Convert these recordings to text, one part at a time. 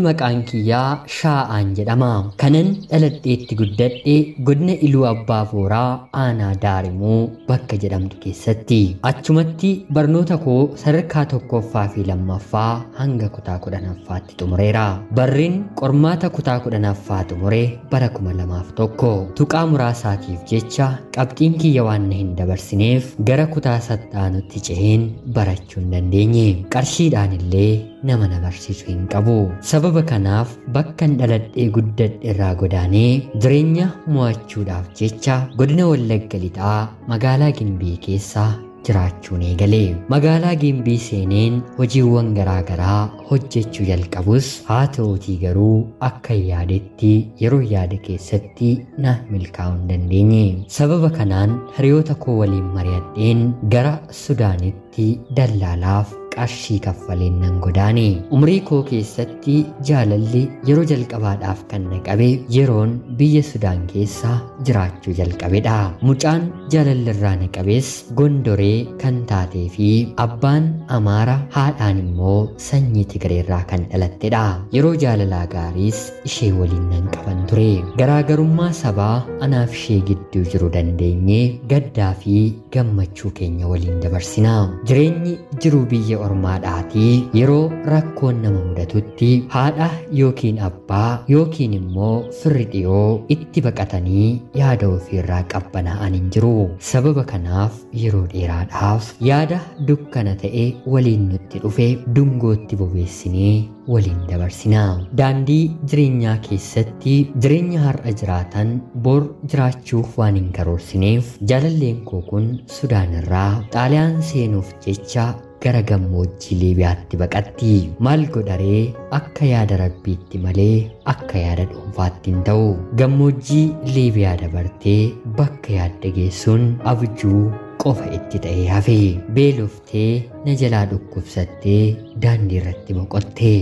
Ani maqaan kiyyaa Shaa'aan jedhama. Kanan dhaladheetti guddadhe godina Iluu Abbaa Booraa aanaa Daarimuu bakka jedhamtu keessatti. Achumatti barnoota koo sadarkaa tokkoffaa fi lammaffaa hanga kutaa 10ffaatti xumureera. Barriin qormaata kutaa 10ffaa xumure bara 2001. Tuqaa muraasaatiif jecha qabxiin kiyya waan na hin dabarsineef gara kutaa sattaanutti ceheen barachuu hin dandeenye. Qarshiidhaan illee nama na barsiisu hin qabu. Sababa kanaaf bakkan dhaladhee guddadhe irraa godaanee jireenya mo'achuudhaaf jecha godina Wallagga Lixaa magaalaa Gimbii keessa jiraachuun eegale. Magaalaa Gimbii seeneen hojiiwwan garaa garaa hojjechuu jalqabus haa ta'uutii garuu akka yaadetti yeroo yaade keessatti naaf milkaa'uu hin dandeenye. Sababa kanaan hiriyoota koo waliin mari'adheen gara Sudaanitti dallaalaaf qarshii kaffaleen nan godaane. Umrii koo keessatti jaalalli yeroo jalqabaadhaaf kan na qabe yeroon biyya Sudaan keessa jiraachuu jalqabedha. Mucaan jaalalli irraa na qabes Gondoree kan taatee fi abbaan Amaara haadhaan immoo sanyii Tigireerraa kan dhalattedha. Yeroo jaalalaa gaariis ishee waliin nan qaban ture. Garaagarummaa sabaa anaaf ishee gidduu jiru dandeenyee gaddaa fi gammachuu keenya waliin dabarsina. Jireenyi jiruu biyya ormaadhaatii yeroo rakkoon nama mudatutti haadha yookiin abbaa yookiin immoo firri dhiyoo itti baqatanii yaada ofiirraa qabbanaa'an hin jiru. Sababa kanaaf yeroo dheeraadhaaf yaada dukkana ta'e waliin nutti dhufe dungootti bobeessinee waliin dabarsina. Daandii jireenyaa keessatti jireenya har'a jiraatan bor jiraachuuf waan hin karoorsineef jaalalleen koo kun Sudaan irraa Xaaliyaan seenuuf jecha gara gammoojjii Liibiyaatti baqatti. Maal godharee akka yaada rabbiitti malee akka yaada dhuunfaatti hin ta'u. Gammoojjii Liibiyaa dabartee bakka yaadde geessuun abjuu qofa itti ta'ee hafe. Beeloftee na jalaa dhukkubsattee daandii irratti boqotte.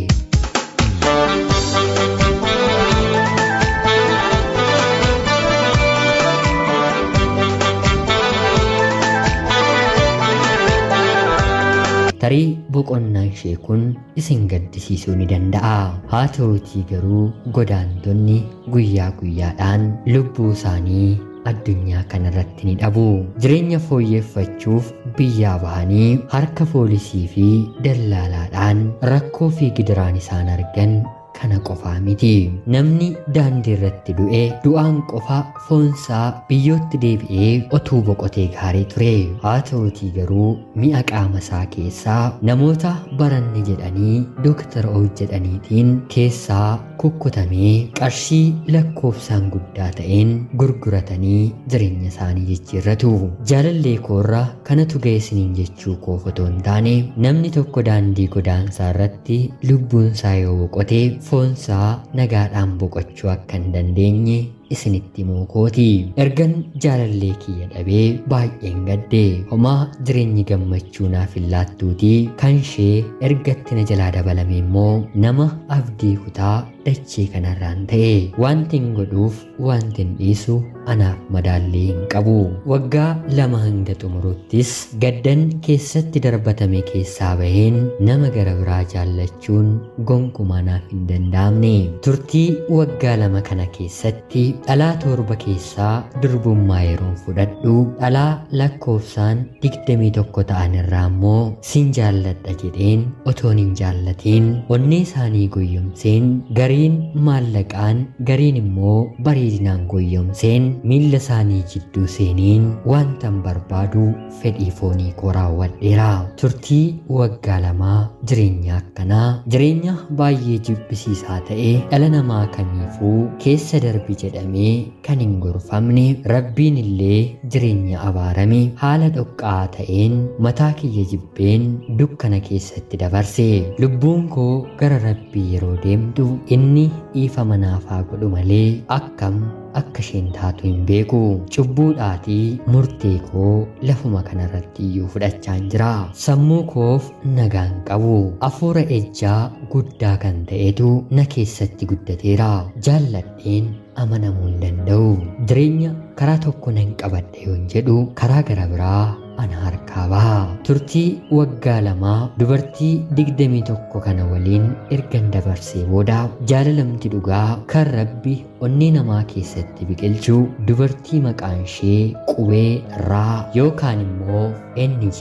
Tarii boqonnaan ishee kun isin gaddisiisuu ni danda'a. Haa ta'uutii garuu godaantonni guyyaa guyyaadhaan lubbuu isaanii addunyaa kanarratti ni dhabu. Jireenya fooyyeffachuuf biyyaa bahanii harka poolisii fi dallaalaadhaan rakkoo fi gidiraan isaan argan kana qofaa miti. Namni daandii irratti du'e du'aan qofa foonsaa biyyootti deebi'ee otuu boqotee gaarii ture. Haa ta'uutii garuu mi'a qaama isaa keessaa namoota baranne jedhanii dooktara jedhaniitiin keessaa kukkutamee qarshii lakkoofsaan guddaa ta'een gurguratanii jireenya isaanii jijjiirratu. Jaalallee koorra kanatu ga'e isiniin jechuu koof otoo hin taane namni tokko daandii godaansaa irratti lubbuunsaa yoo boqote foonsaa nagaadhaan boqochuu akka hin dandeenye isinitti himuu kooti. Ergan jaalallee kiyya dhabee baay'een gadde. Homaa jireenyi gammachuu naaf hin laattuutii kan ishee ergatti na jalaa dabalame immoo nama abdii kutaa dachee kanarraan ta'e. Wanti hin godhuuf wanti hin dhiisu anaaf madaallii hin qabu. Waggaa 2 hanga xumuruttis gaddan keessatti darbatame keessaa baheen nama gara biraa jaallachuun gonkumaa naaf hin danda'amne. Turtii waggaa 2 kana keessatti dhalaa 7 keessaa durbummaa yeroon fudhadhu dhalaa lakkoofsaan 21 ta'an irraa immoo sin jaalladha jedheen otoon hin jaallatiin onnee isaanii goyyomseen gariin maallaqaan gariin immoo bareedinaan goyyomseen miilla isaanii jidduu seeniin wantan barbaadu fedhii foonii koo raawwadheera. Turtii waggaa 2 jireenya akkanaa jireenya baay'ee jibbisiisaa ta'e dhala namaa kamiifuu keessa darbi jedhamee kan hin gorfamne rabbiin illee jireenya abaarame haala dhoqqaa ta'een mataa kiyya jibbeen dukkana keessatti dabarse. Lubbuun koo gara rabbii yeroo deemtu inni dhiifama naaf haa godhu malee akkam akka isheen taatu hin beeku. Cubbuudhaatii murtee koo lafuma kanarratti iyyuu fudhachaan jira. Sammuu koof nagaan qabu. Afuura ejjaa guddaa kan ta'etu na keessatti guddateera. Jaalladheen amanamuu hin danda'u. Jireenya karaa tokko nan qabadha yoon jedhu karaa gara biraa ana harkaa baha. Turtii waggaa 2 dubartii 21 kana waliin ergan dabarsee booda jaalalamti dhugaa kan Rabbi onnee namaa keessatti biqilchu dubartii maqaan ishee qubee Raa yookaan immoo NJ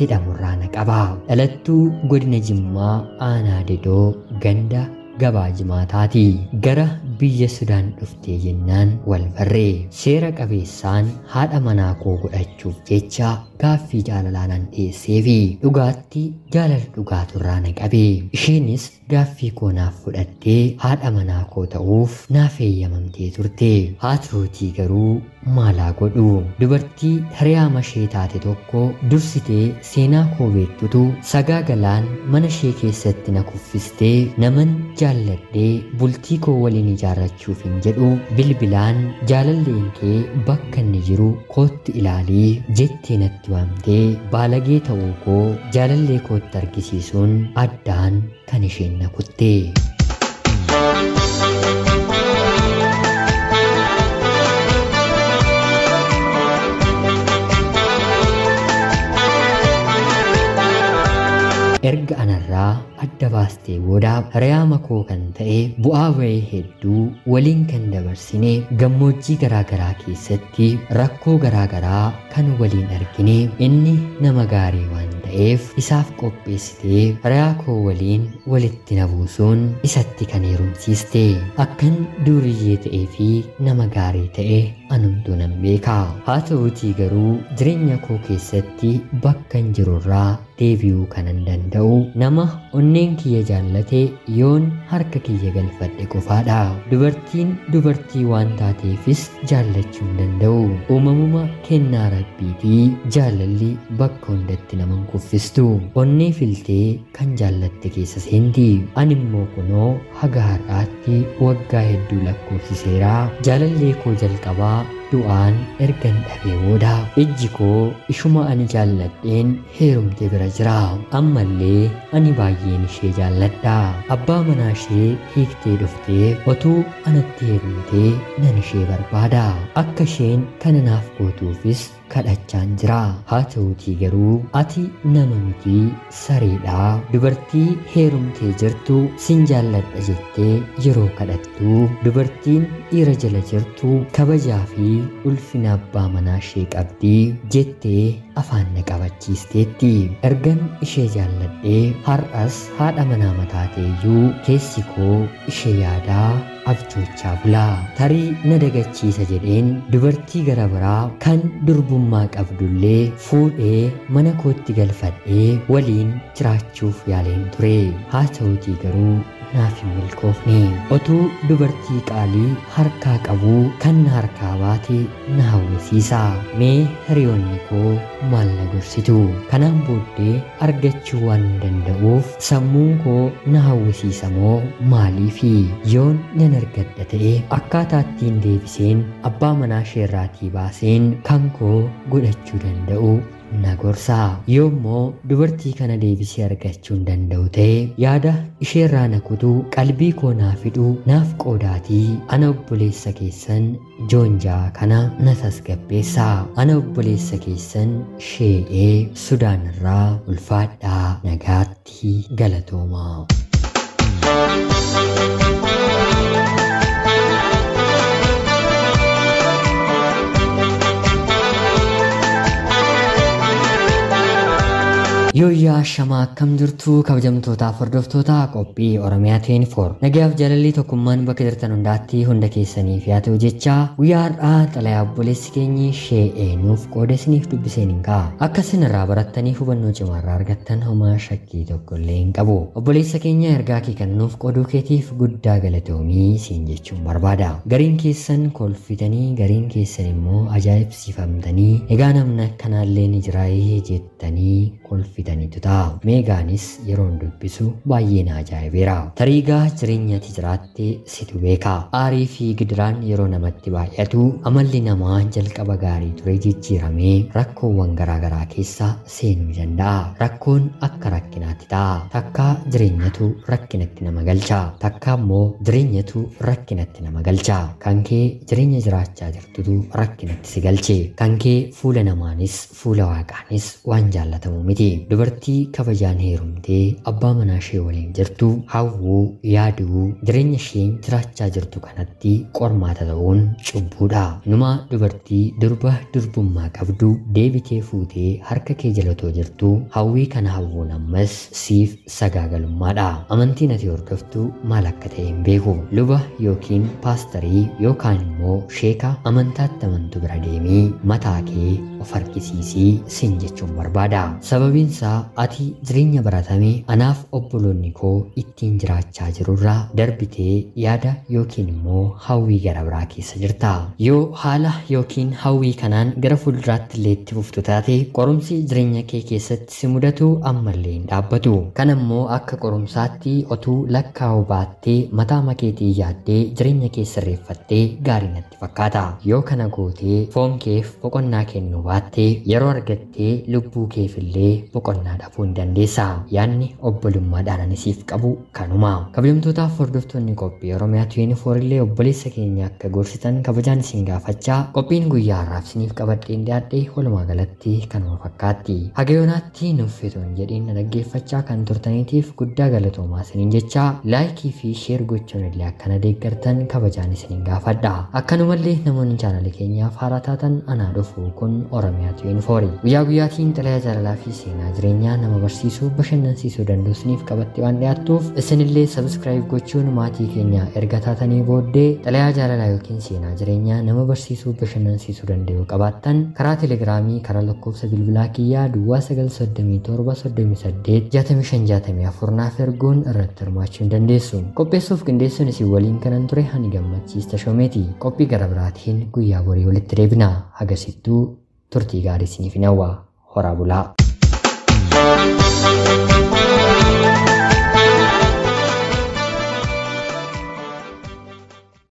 jedhamurraa na qaba. Dhalattuu godina Jimmaa aanaa Dedoo ganda gabaa jimaataati. Gara biyya Sudaan dhuftee jennaan wal barree. Seera qabeessaan haadha manaa koo godhachuuf jecha gaaffii jaalalaa nan dhiyeesseefi dhugaatti jaalala dhugaaturraa na qabe. Isheenis gaaffii koo naaf fudhattee haadha manaa koo ta'uuf naaf eeyyamamtee turte. Haa ta'uutii garuu maalaa godhu? Dubartii hiriyaa mashee taate tokko dursitee seenaa koo beektutu sagaagalaan mana ishee keessatti na kuffistee naman jaalladhee bultii koo waliin ijaarrachuuf hin jedhu bilbilaan jaalalleen kee bakka inni jiru kootti ilaalii jettee natti waamtee baalagee ta'uu koo jaalallee kootti argisiisuun addaan kan isheen na kutte. Erga anarraa adda baastee booda hiriyaa makoo kan ta'e bu'aa bahee hedduu waliin kan dabarsine gammoojjii garaagaraa keessatti rakkoo garaagaraa kan waliin argine inni nama gaarii waan ta'eef isaaf qopheessitee hiriyaa koo waliin walitti na buusuun isatti kan heerumsiiste. Akkan duuriyyee ta'ee fi nama gaarii ta'e anumtuu nan beeka. Haa ta'uutii garuu jireenya koo keessatti bakkan jirurraa deebi'uu kanan danda'u nama onneen kiyya jaallate yoon harka kiyya galfadhe qofaadha. Dubartiin dubartii waan taateefis jaallachuu hin danda'u. Uumamuma kennaa Rabbiitii jaalalli bakka hundatti nama hin kuffistu. Onnee filtee kan jaallatte keessa seenti. Ani immoo kunoo haga har'aatti waggaa hedduu lakkoofsiseera. Jaalallee koo jalqabaa du'aan ergan dhabee booda ijji koo ishuma ani jaalladheen heerumte bira jira. Ammallee ani baay'een ishee jaalladha. Abbaa manaa ishee hiiktee dhuftee otuu anatti heerumtee nan ishee barbaada. Akka isheen kana naaf gootuufis kadhachaan jira. Haa ta'uutii garuu ati nama mitii sareedha. Dubartii heerumtee jirtu sin jaalladha jettee yeroo kadhattu dubartiin dhiira jala jirtu kabajaa fi ulfina abbaa manaa ishee qabdii jettee afaan na qabachiisteetti. Ergan ishee jaalladhee har'as haadha manaa mataa ta'eyyuu keessi koo ishee yaadaa abjoochaa bula. Tarii na dagachiisa jedheen dubartii gara biraa kan durbummaa qabdullee fuudhee mana kootti galfadhee waliin jiraachuuf yaaleen ture. Haa ta'uutii garuu naaf hin milkoofne. Otuu dubartii qaalii harkaa qabuu kan na harkaa baate na hawwisiisa. Mee hiriyoonni koo maal na gorsitu? Kanaan booddee argachuu waan hin danda'uuf sammuun koo na hawwisiisa moo maaliifi? Yoon nan argadha ta'e akkaataa ittiin deebiseen abbaa manaa isheerraatii baaseen kan koo godhachuu danda'u na gorsa. Yoommoo dubartii kana deebisee argachuu hin danda'u ta'e yaada isheerraa na kutuu qalbii koo naa fidhuu naaf qoodaatii ana obboleessa keessan joonjaa kana na tasgabbeessaa. Ana obboleessa keessan shee'ee Sudaan irraa ulfaadhaa nagaatti galatoomaa. Yooyyaa shamaa akkam jirtu kabajamtootaaf hordoftoota qophii Oromiyaa 24 nagayaaf jaalalli tokkummaan bakka jirtan hundaatti hunda keessaniif yaa ta'u jecha guyyaa har'aa xalayaa obboleessi keenyi shee'ee nuuf qooda isiniif dubbiseen hin ka'a. Akka isin irraa barattaniif hubannoo cimaa irraa argattan homaa shakkii tokko illee hin qabu. Obboleessa keenya ergaa kee kan nuuf qooduu keetiif guddaa galatoomii siin jechuun barbaada. Gariin keessan kolfitanii gariin keessan immoo ajaa'ibsiifamtanii egaa namni akkanaallee ni jiraayee jettanii kolfitanii argitaniitu ta'a. Meegaanis yeroon dubbisu baay'ee na ajaa'ibeera. Tariigaa jireenya ati jiraatte situ beeka. Aarii fi gidiraan yeroo namatti baay'atu amalli namaa jalqaba gaarii ture jijjiiramee rakkoowwan garaagaraa keessa seenuu danda'a. Rakkoon akka rakkinaatti ta'a. Takkaa jireenyatu rakkinatti nama galcha. Takkaa immoo jireenyatu rakkinatti nama galcha. Kan kee jireenya jiraachaa jirtutu rakkinatti si galche. Kan kee fuula namaanis fuula waaqaanis waan jaallatamu miti. Dubartii kabajaan heerumtee abbaa manaa ishee waliin jirtu hawwuu, yaaduu, jireenya isheen jiraachaa jirtu kanatti qormaata ta'uun cubbuudha. Numa dubartii durba durbummaa qabdu deebitee fuutee harka kee jalatoo jirtu hawwii kana hawwuun ammas siif sagaagalummaadha. Amantiin ati hordoftu maal akka ta'e hin beeku. Luba yookiin paastarii yookaan immoo sheeka amantaatti amantu bira deemii mataa kee of harkisiisii siin jechuun barbaada. Sababiin isaa ati jireenya baratame anaaf obboloonni koo ittiin jiraachaa jirurraa darbitee yaada yookiin immoo hawwii gara biraa keessa jirta. Yoo haala yookiin hawwii kanaan gara fuulduraatti illee itti fuftu taate qorumsi jireenya kee keessatti si mudatu ammallee hin dhaabbatu. Kan ammoo akka qorumsaatti otuu lakkaa'uu baattee mataa makeetii yaaddee jireenya kee sirreeffattee gaarii natti fakkaata. Yoo kana gootee foon keef boqonnaa kennuu baattee yeroo argattee lubbuu keefillee boqonnaa dhabuu hin dandeessa. Yaadni obbolummaadhaan ani siif qabu kanuma. Kabajamtootaaf hordoftoonni qophii Oromiyaa 24 illee obboleessa keenya akka gorsitan kabajaan isin gaafachaa qophiin guyyaa har'aaf isiniif qabadheen dhiyaadhe walumaa galatti kanuma fakkaatti. Haga yoonaatti nuuf fetoon jedhiin na dhaggeeffachaa kan turtaniitiif guddaa galatoomaa isiniin jechaa laayikii fi sheer gochuun illee akkana deeggartan kabajaan isiniin gaafadha. Akkanumallee namoonni chaanalii keenyaaf haaraa taatan anaa dhufu kun Oromiyaa 24. Guyyaa guyyaatiin xalayaa jaalalaa fi seenaa jireenyaa nama barsiisuu bashannansiisuu danda'u isiniif qabattee waan dhiyaattuuf isinillee sabskiraayib gochuun maatii keenya erga taatanii booddee xalayaa jaalalaa yookiin seenaa jireenyaa nama barsiisuu bashannansiisuu danda'u qabaattan karaa telegiraamii karaa lakkoofsa bilbilaa kiyyaa duwwaa 937 38 65 64 naaf erguun irratti hirmaachuu hin dandeessu. Qopheessuuf qindeessuun isin waliin kanan ture ani Gammachiis Tashoomeeti. Qophii gara biraatiin guyyaa borii walitti deebina. Hagasittuu turtii gaarii isiniif hawwa. Horaa bulaa.